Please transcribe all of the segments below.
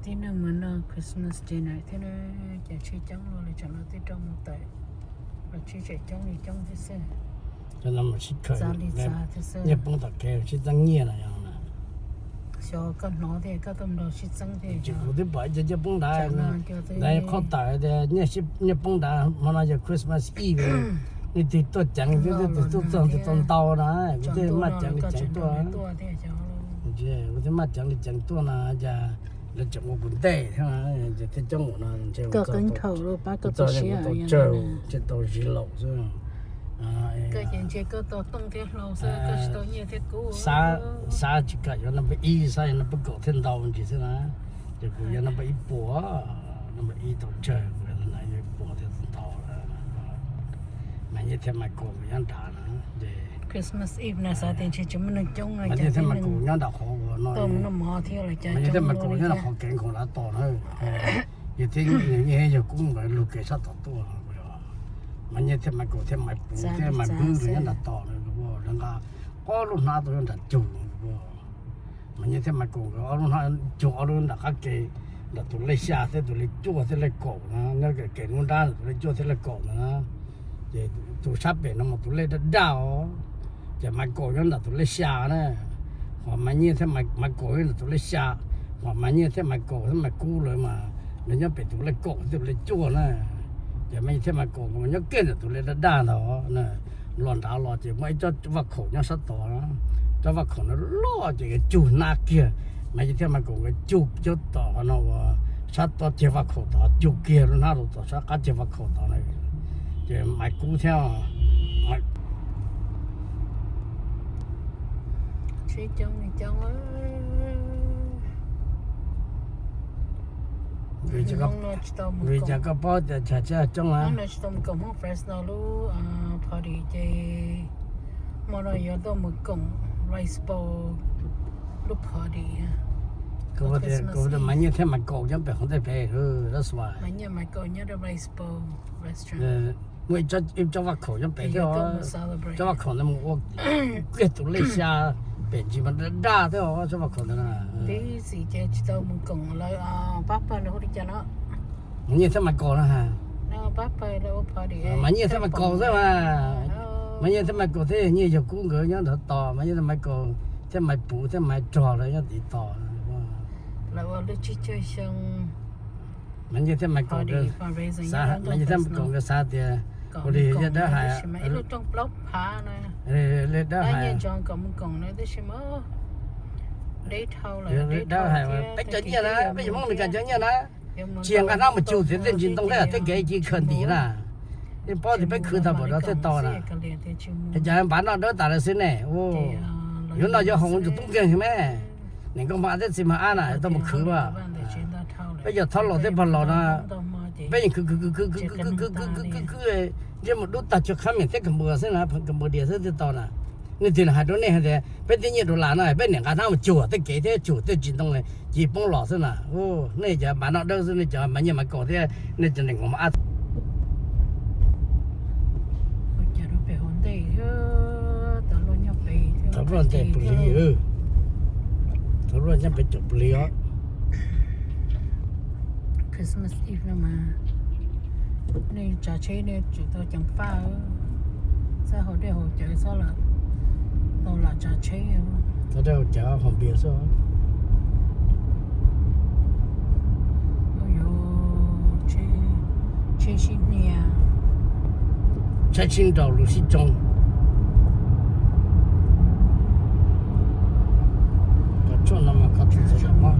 Tib neeg mus noj Christmas dinner thiab na, cas tsheb coob luaj li, tsam no twb rau mus tawm los tsheb tseem coob li coob thiab xwb. Cov no mas sib khawm, txav li txav thiab xwb. Nyiaj poob tom kev sib txeeb nyiaj no yog. Xyov koj hnov thiab koj tuaj nrog sib txeeb thiab. Kuv twb pom ib co nyiaj poob nrad, lawv qhov tawm tias nyiaj poob nrad, hmo no yog Christmas Eve, leej twg tuaj ceev, leej twg tuaj txog nws tau ntau na, kuv thiaj maj ceev li ceev tuaj. Kuv thiaj maj ceev li ceev tuaj no cas lawv tseem ua kuv ntej thiab, ces thiaj coob ua no. Koj qeeb thaum los pab koj tau siab, tau tsawg, ntshe tau zis laus xwb. Xav tsis kam yuav number ib, xav yuav number kaum thiaj ntau ntsis xwb na. Ces kuv yuav number ib puas, number ib tau tsawg, kuv yuav ib puas thiaj ntau lawm. Mas Nyiaj thiab Michael nyob nrad na, ces Christmas Eve na xav tias ntshe tsis muaj neeg coob no, Nyiaj thiab Michael nyob nram qhov uas no, Nyiaj thiab Michael nyob nram qhov kev nkaus nrad tos na. Yog thiab, Nyiaj yog kuv mus lug kev sab tom tuaj. Mas Nyiaj thiab Michael thiab Maiv Puv thiab Maiv Pwb los nyob nrad tos na, lawv nqa ob lub hnab tuaj nyob nram cug. Mas Nyiaj thiab Michael nkawd ob lub hnab cug ob lub nram qab ke, nram tus lej xya thiab tus lej cuaj thiab lej kaum na, nyob kev lub nrab nram tus lej cuaj thiab lej kaum ntawd na. Ces tus sab pem no mas tus lej daj daj os, ces Michael nyob nram tus lej xya na. Ho Mas Nyiaj thiab Michael nyob nram tus lej xya, ho Mas Nyiaj thiab Michael thiab Maiv Kub lawv mas lawv nyob pem tus lej kaum thiab tus lej cuaj na. Ces Mas Nyiaj thiab Michael mas nyob kiag nram tus lej daj daj ntawd na. Los nrad los ces muaj ib co vaj khaum nyob sab tod, cov vaj khaum no loj ces nkawd cug hnab kiag. Mas Nyiaj thiab Michael nkawd cug cov tom no uas sab tod ceg vaj khaum tod, cug kiag lub hnab rau tom sab qab ceg vaj khaum tod na. Ces Maiv Kub thiab Vim li cas koj paub tias chaw tsis coob a? Tsis tau mus koom Hmoob Fresno lub party ces hmo no yuav tuaj mus koom Rice Bowl lub party. Kuv tias Mas Nyiaj thiab Mas Kaum nyob pem qhov ntej pem, that's why. Mas Nyiaj Mas Kaum nyob rau Rice Bowl restaurant. Muaj ib tsob vaj khaum nyob pem thiab, tsob vaj khaum ntawd mus ua kiag tus lej xya pem ntsis mas daj daj thiab os, tsob vaj khaum ntawd na. Busy ces tsis tau mus koom lawv. Pab pawg lawv hu li cas no? Mas Nyiaj thiab Mas Kaum na. Pab pawg lawv ua party. Mas Nyiaj thiab Mas Kaum xwb mas. Mas Nyiaj thiab Mas Kaum thiab Nyiaj yog Kub nkawd nyob nrad tos, Mas Nyiaj thiab Mas Kaum thiab Maiv Puv thiab Maiv Rog lawv nyob tid tos. Lawv ua lub tsib caug xyoo. Mas Nyiaj thiab Mas Kaum, Mas Nyiaj thiab Mas Kaum nkawd xav tias ua li Dawb hais, li Dawb hais, Dawb hais peb cov nyiaj na, peb Hmoob Amelikas cov nyiaj na, tsis nqa hnab mus cug thiab tej ntsis ntoo thiab tej kev ci khawm ntim na. Nej paub tias peb khwv tau npaum no thiaj tau na. Es cov npav noj dawb tas lawm xwb ne. Yuav noj yuav haus ntsuas tub nkeeg me. Niam nkauj Hmoob Ab thiab txiv Hmoob Ab na tau mus khwv mas. Peb cov thaub laus thiab pog laus no, peb yeej khwv khwv khwv khwv khwv khwv khwv khwv khwv, ntsej muag dub tag cuag qhab mem thiab Cambodia xwb na, Cambodia xwb thiaj tau na. Nej twg hais rau nej hais tias peb tej nyiaj dollar no peb niam nqa hnab mus cug tej kev thiab cug tej ntsis ntoo ces poob los xwb na. Nej cov npav noj dawb xwb, nej cov Mas Nyiaj Mas Kaum thiab nej cov niam nkauj Hmoob Ab. Thaum luaj ntes pus lig, thaum luaj nyob pem caum pus lig os. Christmas Eve no mas nej tsav tsheb nej tsum tau ceev faj, txhob haus dej haus cawv, txhob lam tau lam tsav tsheb. Txhob dej haus cawv haus npias xwb. Tsheb sib hnia, tsheb sib nraus lus sib tsoo. Cov tshuaj no mas koj tsis txhob mob.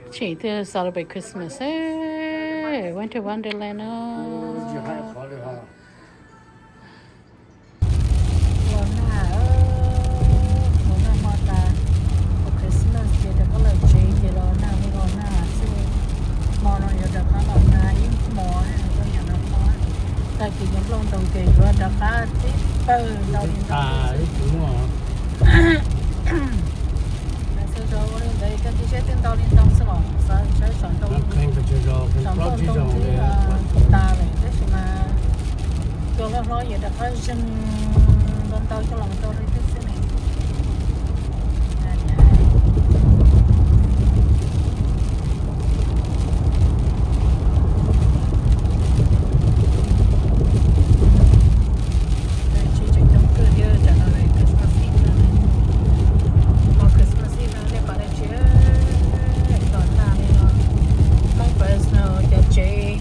Tseem thiaj celebrate Christmas, Winter Wonderland no. Los nag, los nag hmo tas, Christmas ces rov qab los tsev ces los nag li los nag xwb. Hmo no yuav rov qab los nag ib hmo, koj niam no tag kis nyob Nplooj Ntoos ces yuav rov qab tib pawg ntau li ntau xwb. Xyoo ua li ntawd koj tig siab twb ntau li ntoo xwb los xav saib saum ntoo, saum ntoo ntoo twb tas lawm tab sis mas cua hlob hlob yuav rov qab zeeg ntau ntau coj los rau li twb xwb ne. Tsis tseem coob kawg thiab, tsam no Christmas Eve no, Christmas Eve no nej pom dab tsi tom tag li no. Hmoob Fresno cov tsev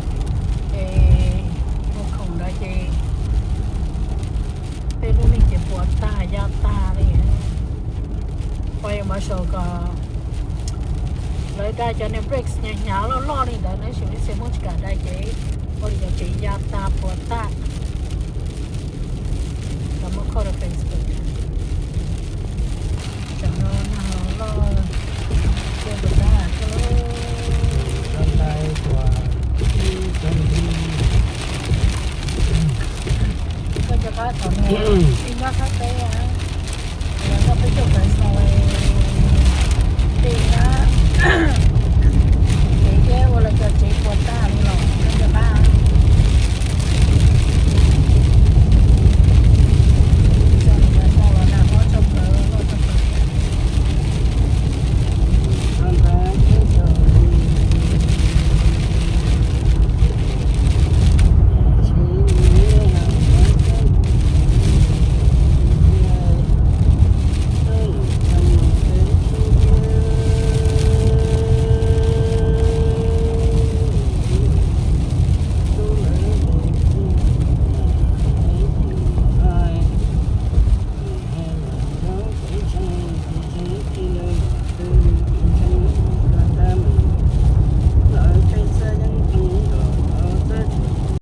es ua khoom ntawd ces tej lub neej ces puas tag ya tag li. Fire marshal kom lawv da cov niag brakes hnyav hnyav loj loj li ntawd tab sis lub txhia Hmoob tsis kam da ces ua li cov tsev ya tag puas tag. Cov muab kho rau Facebook. Tam no nag hmo loj, txhia puas tag thiab lauj. Koj nco qab thaum nws tsis nyob Thaib teb, los nyob peb caug Fresno li na, ces thiab ua lawv cov tsev puas tag li los koj nco qab.